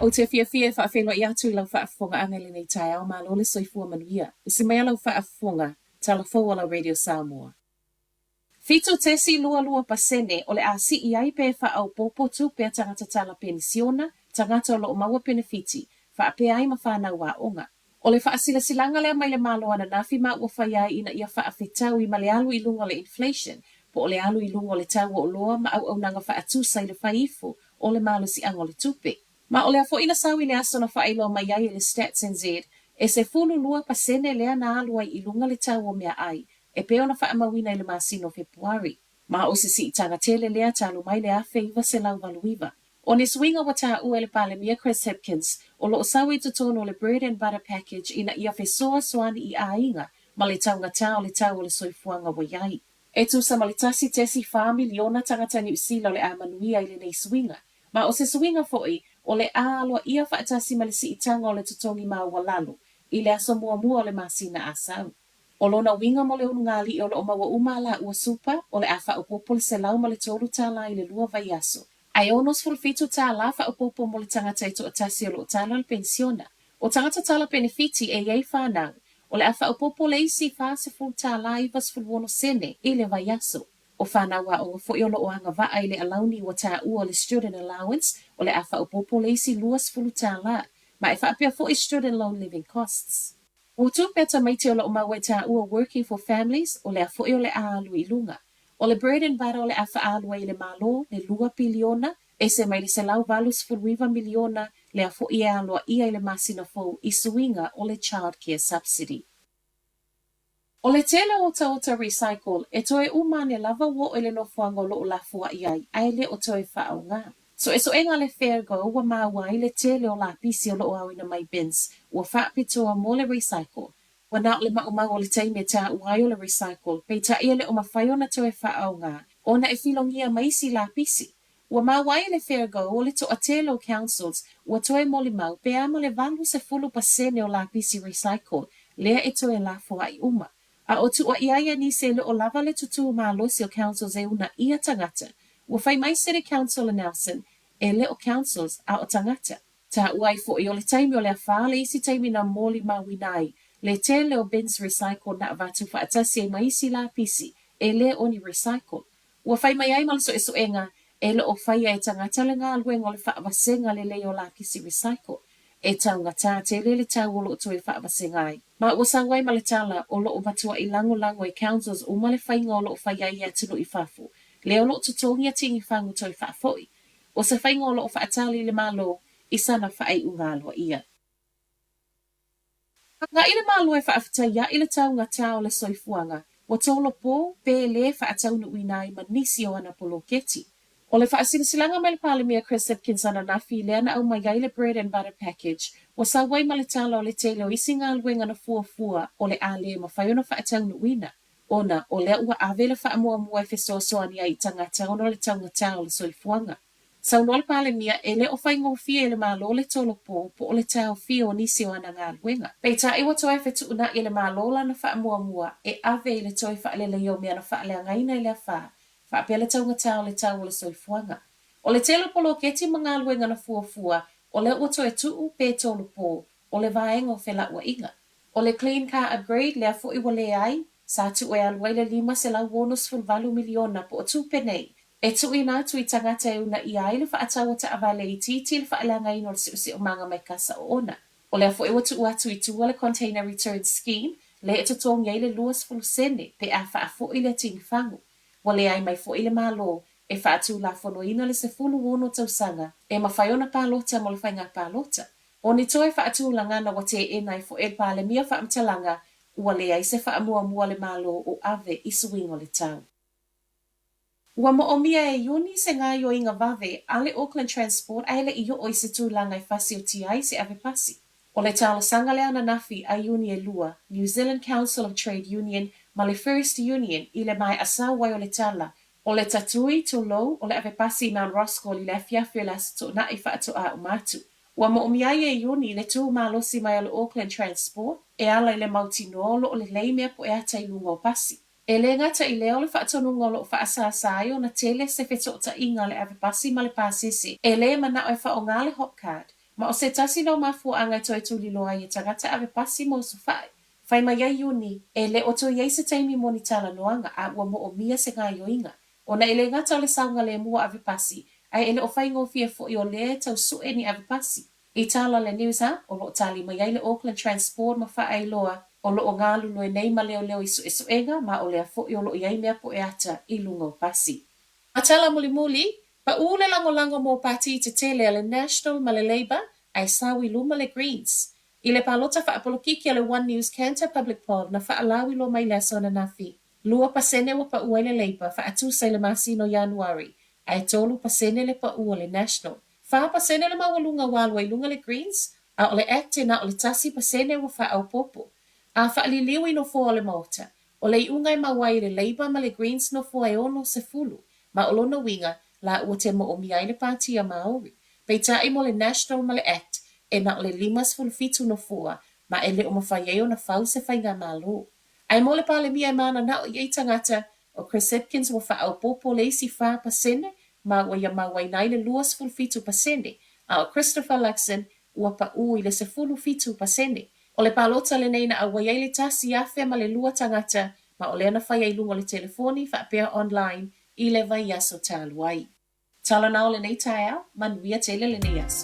Ou te fiafia e faafeiloai atu i lau faafofogaaga i lenei taeao, malo le soifua manuia. Usi mai a lau faafofoga, tala fou a lau Radio Samoa. 7.22% o le a sii ai pe faaopoopo tupe a tagata tala penisiona, tagata o lo o maua penefiti, faapea ai ma fanau aoga. O le faasilasilaga lea mai le Malo ananafi ma ua fai ai ina ia faafetaui ma le alu i luga o le inflation, po o le alu i luga o le tau o oloa ma auaunaga faatusa i le fai ifo o le malosiaga o le tupe. Ma o lea foi na sau i le aso na faailoa mai ai e le Stats NZ, e 12% lea na alu ai i luga le tau o meaai, e pei ona faamauina i le masina o Fepuari. Ma o se siitaga tele lea talu mai le 1989. O ni suiga ua taua e le Palemia Chris Hipkins, o lo o sau i totonu o le Bread and Butter Package ina ia fesoasoani i aiga ma le taugatā o le tau o le soifuaga ua i ai. E tusa ma le 1.4 miliona tagata Niu Sila o le a manuia i lenei suiga. Ma o se suiga foi, o le a aloaia faatasi ma le siitaga o le totogi maualalo i le aso muamua o le masina Asau. O lona uiga mo le ulugalii o lo o maua uma a laua super, o le a faaopoopo le $103 i le lua vaiaso, ae $67 faaopoopo mo le tagata e toatasi o lo o tala le penisiona. O tagata tala penefiti e i ai fanau, o le a faaopoopo le isi $40.96 i le vaiaso. O fanau aoga foi o lo o agavaa i le alauni ua taua o le Student Allowance, o le a faaopoopo le isi $20, ma e faapea foi Student Loan Living Costs. O tupe a tamaiti o lo o maua e taua Working for Families, o lea foi o le a alu i luga. O le bread and butter o le a faaalu ai i le Malo, le lua piliona, ese mai le 189 miliona, lea foi e aloaia i le masina fou i suiga o le Child Care Subsidy. O le tele o otaota recycle, e toe uma ane lava ua oo i le nofoaga o lo o lafoai ai, ae le o toe faaaoga. Suesuega a le Fair Go ua maua ai le tele o lapisi o lo o aoina mai bins ua faapitoa mo le recycle. Ua na o le maumau o le taimi e taua ai o le recycle, peitai e le o mafai ona toe faaaoga ona e filogia ma isi lapisi. Ua maua ai e le Fair Go o le toatele o councils ua toe molimau pe a ma le 80% o lapisi recycle lea e toe lafoai uma. A o tuuaia ai e nisi e le o lava le tutū malosi o councils e unaia tagata. Ua fai mai City Council a Nelson, e le o councils, a o tagata. Taua ai foi o le taimi o le afa le isi taimi na molimauina ai le tele o bins recycle na avatu faatasi ai ma isi lapisi e le o ni recycle. Ua fai mai ai ma le suesuega, e le o faia e tagata le galuega o le faavasega lelei o lapisi recycle. E taugatā tele le tau o lo o toe faavasega ai. Ma ua sau ai ma le tala, o lo o matuai lagolago e councils uma le faiga o lo o fai ai i atunuu i fafo, lea o lo o totogi a tini fagu toe faafoi. O se faiga o lo o faatali le Malo i sana faaiuga aloaia. Agai le Malo e faafetai i le taugatā o le soifuaga, ua tolopo pe lē faataunuuina ai ma nisi o ana poloketi. O le faasilasilaga mai le Palemia Chris Hipkins ananafi lea na aumai ai le Bread and Butter Package, ua sau ai ma le tala o le tele o isi galuega na fuafua o le a lē mafai ona faataunuuina, ona o lea ua ave le faamuamua e fesoasoani ai i tagata ona o le taugatā o le soifuaga. Saunoa le Palemia, e le o faigofie i le Malo le tolopo po o le taofia o nisi o ana galuega. Peitai ua toe fetuunai e le Malo lana faamuamua e ave i le toe faaleleia o mea na faaleagaina i le afa, faapea le taugatā o le tau o le soifuaga. O le tele o poloketi ma galuega na fuafua, o lea ua toe tuu pe tolopo o le vaega o felauaiga. O le Clean Car Upgrade lea foi ua leai, sa tuu e alu ai le $568 miliona po o tupe nei e tuuina atu i tagata e unaia ai le faatau o taavale itiiti i le faaleagaina o le siosiomaga mai kasa oona. O lea foi ua tuu atu i tua le Container Return Scheme lea e totogi ai le 20 sene pe a faafoi le tini fagu. Ua leai mai foi le Malo e faatulafonoina le 16 tausaga e mafai ona palota mo le faiga palota. O ni toe faatulagana ua teena ai foi e le Palemia faamatalaga ua leai se faamuamua a le Malo o ave i suiga o le tau. Ua moomia e Iuni se gaoioiga vave a le Auckland Transport ae le i oo i se tulaga e fasiotia ai se avepasi. O le talosaga lea ananafi a Iuni e lua, New Zealand Council of Trade Union ma le First Union i le maea sau ai o le tala o le tatui, tulou, o le avepasi i Mount Roskill i le afiafi o le Aso Toonai faatoa uma atu. Ua moomia ai e Iuni le tū malosi mai o le Auckland Transport e ala i le mautinoa o lo o lelei mea poeata i luga o pasi. E le gata i lea o le faatonuga o lo o faasāsā ai ona tele se fetoʻotaiga a le avepasi ma le pasese e le manao e faaaoga le Hop Card. Ma o se tasi lea o mafuaaga e toe tuliloa ai e tagata ave pasi ma osofai. Fai mai ai Iuni, e le o toe i ai se taimi mo ni talanoaga, a ua moomia se gaoioiga. Ona e le gata o le saogalemu o ave pasi, ae e le o faigofie foi o lea e tau sue ni ave pasi. I tala le News Hub, o lo o tali mai ai le Auckland Transport ma faaailoa o lo o galulue nei ma leoleo i suesuega ma o lea foi o lo o i ai mea poeata i luga o pasi. Ma tala mulimuli, paʻū le lagolago mo pātī tetele a le National ma le Labour ae sau i luma le Greens. I le palota faapolokiki a le One News Kantar Public Poll na faalauiloa mai i le aso ananafi, 2% ua paʻu ai le Labour faatusa i le masina o Ianuari, ae 3% le paʻu o le National. 4% le maualuga ua alu ai i luga le Greens, a o le Act e na o le 1% ua faaopoopo. A faaliliu i nofoa o le Maota, o le iuga e maua ai e le Labour ma le Greens nofoa e 60, ma o lona uiga, la ua te moomia ai le Pātia Māori. Peitai mo le National ma le Act, e na o le 57 nofoa, ma e le o mafai ai ona fau se faigamalo. Ae mo le Palemia e mananao i ai tagata, ʻo Chris Hipkins ua faaopoopo le isi 4% ma ua ia mauaina ai le 27%, a ʻo Christopher Luxon ua paʻū i le 17%. O le palota lenei na ʻauai ai le 1,002 tagata ma o lea na fai ai luga o le telefoni faapea online i le vaiaso talu ai. Tala na o lenei taeao, manuia tele lenei aso.